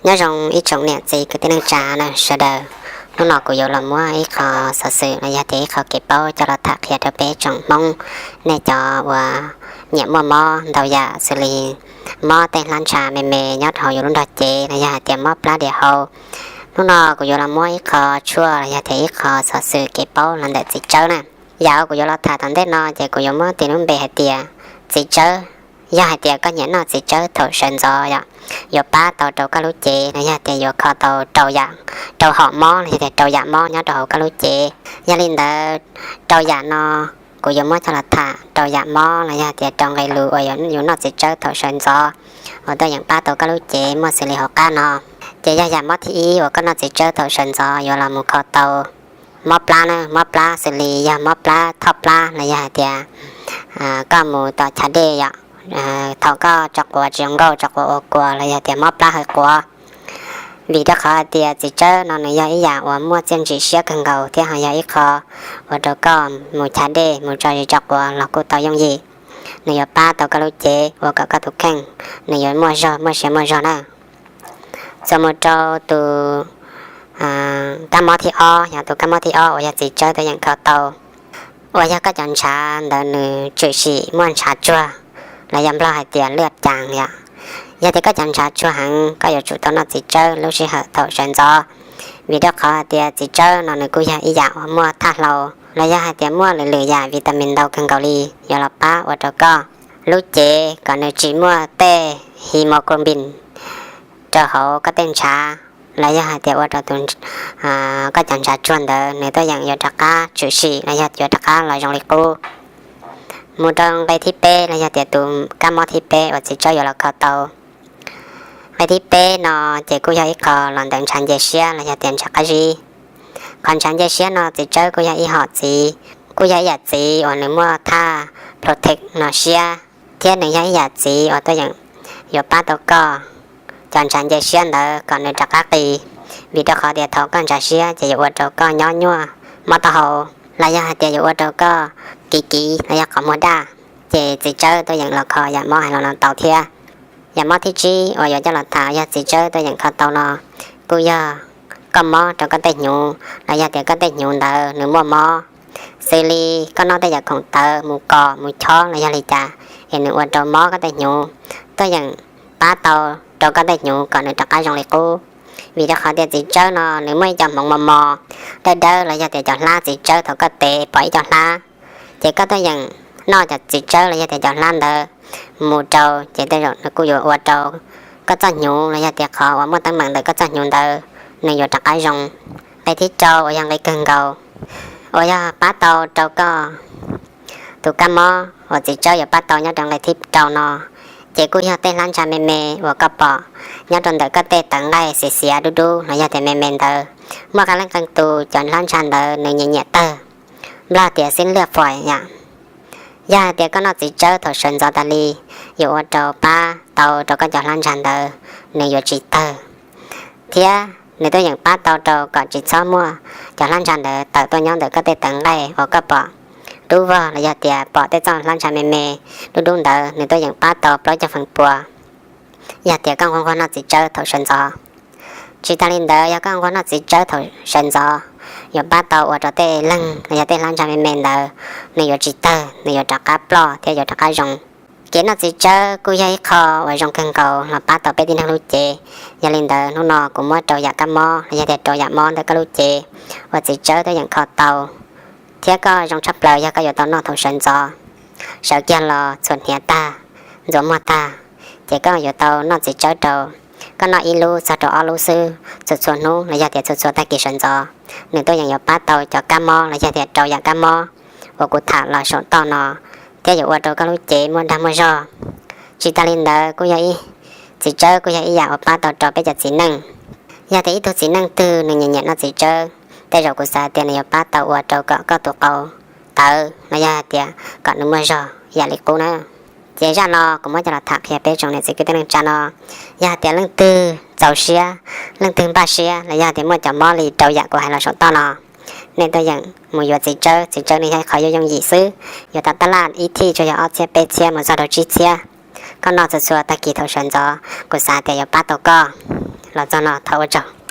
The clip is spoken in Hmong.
Nyob zoo ib tsoom niam txiv kwv tij neej tsa na sawv daws. Hnub no kuv yuav los muab ib qho xov xwm los yog tias ib qho kev paub coj los tham qhia rau peb tsoom Hmoob, nej cov uas nyiam muaj mob ntau yam xws li mob tej hlab ntsha me me nyob rau hauv yus lub nrog cev los yog hais tias mob plab diam hau. Hnub no kuv yuav los muab ib qho tshuaj los yog tias ib qho xov xwm kev paub los ntawm txiv tsawb na. Yam uas kuv yuav los tham tom ntej no ces kuv yuav muab tis lub npe hais tias txiv tsawb. Yog hais tias koj nyiam noj txiv tsawb thaum sawv ntxov yom, yuav pab tau rau koj lub cev los yog tias yuav kho tau rau yam, rau hom mob los yog tias rau yam mob nyob rau hauv koj lub cev. Yog li ntawd, rau yam no kuv yuav muab coj los tham rau yam mob los yog tias rau nqe lus uas yus noj txiv tsawb thaum sawv ntxov uas tuaj yeem pab tau koj lub cev muaj xws li hauv qab no. Ces yog yam mob thib ib uas koj noj txiv tsawb thaum sawv ntxov yuav los mus kho tau mob plab na, mob plab xws li yog mob plab thoj plab los yog hais tias koj mus tom chav dej yom, thaum koj tso quav tsis zoo nkauj, tso quav ua kuas los yog tias mob plab hawv quav. Vim rau qhov hais tias txiv tsawb no nws yog ib yam uas muaj txiaj ntsim siab kawg nkaus thiab ho yog ib qho ua rau koj mus chav dej mus tso zis tso quav los kuj tau yooj yim. Nws yuav pab tau koj lub cev ua kom koj tus kheej nws yuav muaj zog, muaj sia muaj zog na. Txuas mus rau tus kab mob thib ob, yog tus kab mob thib ob uas yog txiv tsawb tuaj yeem kho tau, uas yog koj cov ntshav ntawd nws tshwm sim muaj ntshav tsuag, los yog Nplog hais tias lwj cas yom. Yog tias koj cov ntshav tsuag heev, koj yuav tsum tau noj txiv tsawb lub sij hawm thaum sawv ntxov. Vim rau qhov hais tias txiv tsawb no nws kuj yog ib yam uas muaj thaj hlau los yog hais tias muaj lwm lwm yam vitamin ntau kawg nkaus li, yuav los pab ua rau koj lub cev kom nws tsis muaj tej hemoglobin rau hauv koj tej ntshav, los yog hais tias ua rau tus, koj cov ntshav tsuag ntawd nws tuaj yeem yuav rov qab tshwm sim los yog yuav rov qab los zoo li qub. Mus rau nqe thib peb los yog tias tus kab mob thib peb uas txiv tsawb yuav los kho tau. Nqe thib peb no ces kuj yog ib qho los ntawm ntshav nce siab los yog tias ntshav qab zib. Qhov ntshav nce siab no txiv tsawb kuj yog ib hom txiv, kuj yog ib yam txiv uas nws muaj thaj protect no siab, thiab nws yog ib yam txiv uas tuaj yeem yuav pab tau koj cov ntshav nce siab ntawd kom nws rov qab qis. Vim rau qhov tias thaum koj ntshav siab ces yuav ua rau koj nyob nyuaj, mob taub hau, los yog hais tias yuav ua rau koj kiv kiv los yog qhov muag daj, ces txiv tsawb tuaj yeem los kho yam mob hais los no tau thiab. Yam mob thib tsib uas yuav coj los tham yog txiv tsawb tuaj yeem kho tau no, kuj yog koj mob rau koj tej hnyuv los yog tias koj tej hnyuv ntawd nws muaj mob, xws li koj noj tej yam khoom tawv mus kos mus chob los yog li cas es nws ua rau mob koj tej hnyuv, tuaj yeem pab tau rau koj tej hnyuv kom nws rov qab zoo li qub. Vim rau qhov tias txiv tsawb no nws muaj ib co hmoov mos mos dawb dawb los yog tias cov hlab txiv tsawb thaum koj tev pom ib co hlab, ces koj tuaj yeem noj cov txiv tsawb los yog tias cov hlab ntawd mus rau ces tej zaum nws kuj yuav ua rau koj txoj hnyuv los yog tias qhov uas muaj teeb meem ntawm koj txoj hnyuv ntawd nws yuav rov qab zoo. Nqe thib rau uas yog nqe kawg nkaus uas yog pab tau rau koj tus kab mob uas txiv tsawb yuav pab tau nyob rau nqe thib rau no, ces kuj yog tej hlab ntsha me me uas koj pom nyob rau ntawm koj tej tawv nqaij xiav xiav dub dub los yog tias me me ntawd. Muaj qee leej qee tus cov hlab ntsha ntawd nws nyiam nyiam tawg, Nplog tias xib lwj fais yom. Yog hais tias koj noj txiv tsawb thaum sawv ntxov tas li, yuav ua rau pab tau rau koj cov hlab ntsha ntawd nws yuav tsis tawg, thiab nws tuaj yeem pab tau rau kom tsis txhob muaj cov hlab ntsha ntawd tawm tuaj nyob ntawm koj tej tawv nqaij uas koj pom dub vog los yog tias pom tej txoj hlab ntsha me me dub dub ntawd, nws tuaj yeem pab tau plaub caug feem pua yog tias koj nquag nquag noj txiv tsawb thaum sawv ntxov. Tsis tas li ntawd, yog koj nquag noj txiv tsawb thaum sawv ntxov, yuav pab tau ua rau tej leeg los yog tej hlab ntsha me me ntawd nws yuav tsis tawg, nws yuav rov qab ploj thiab yuav rov qab zoo. Kev noj txiv tsawb kuj yog ib qho uas zoo kawg nkaus los pab tau peb tib neeg lub cev. Yog li ntawd hnub no kuv muab rau yam kab mob los yog tias rau yam mob ntawm koj lub cev uas txiv tsawb tuaj yeem kho tau, thiab koj zoo tshaj plaws yog koj yuav tau noj thaum sawv ntxov. Sawv kiag los txhuam hniav tag, ntxuav muag tag, ces koj yuav tau noj txiv tsawb rau. Koj noj ib lub txog rau ob lub xwb txhua txhua hnub los yog tias txhua txhua tag kis sawv ntxov, nws tuaj yeem yuav pab tau cov kab mob los yog tias rau yam kab mob uas kuv tham los saum toj no, thiab yuav ua rau koj lub cev muaj dag muaj zog. Tsis tas li ntawd kuj yog ib, txiv tsawb kuj yog ib yam uas pab tau rau peb cov txiv neej. Yog tias ib tug txiv neej twg nws nyiam nyiam noj txiv tsawb, tej zaum kuv xav tias nws yuav pab tau ua rau kom koj tus qau tawv los yog hais tias kom nws muaj zog yam li qub na. Ces zaj no kuv muab coj los tham qhia peb tsoom niam txiv kwv tij neej tsa no, yog hais tias leej twg txaus siab, leej twg npaj siab los yog hais tias muaj cov mob li rau yam kuv hais los saum toj no, nej tuaj yeem mus yuav txiv tsawb, txiv tsawb nws yog ib qho yooj yooj yim xwb, yuav tau tab laj ib thij tsuas yog ob txhiab peb txhiab mus txog rau tsib txhiab. Koj noj txhua txhua tag kis thaum sawv ntxov, kuv xav tias yuav pab tau koj. Los txog no thov ua tsaug.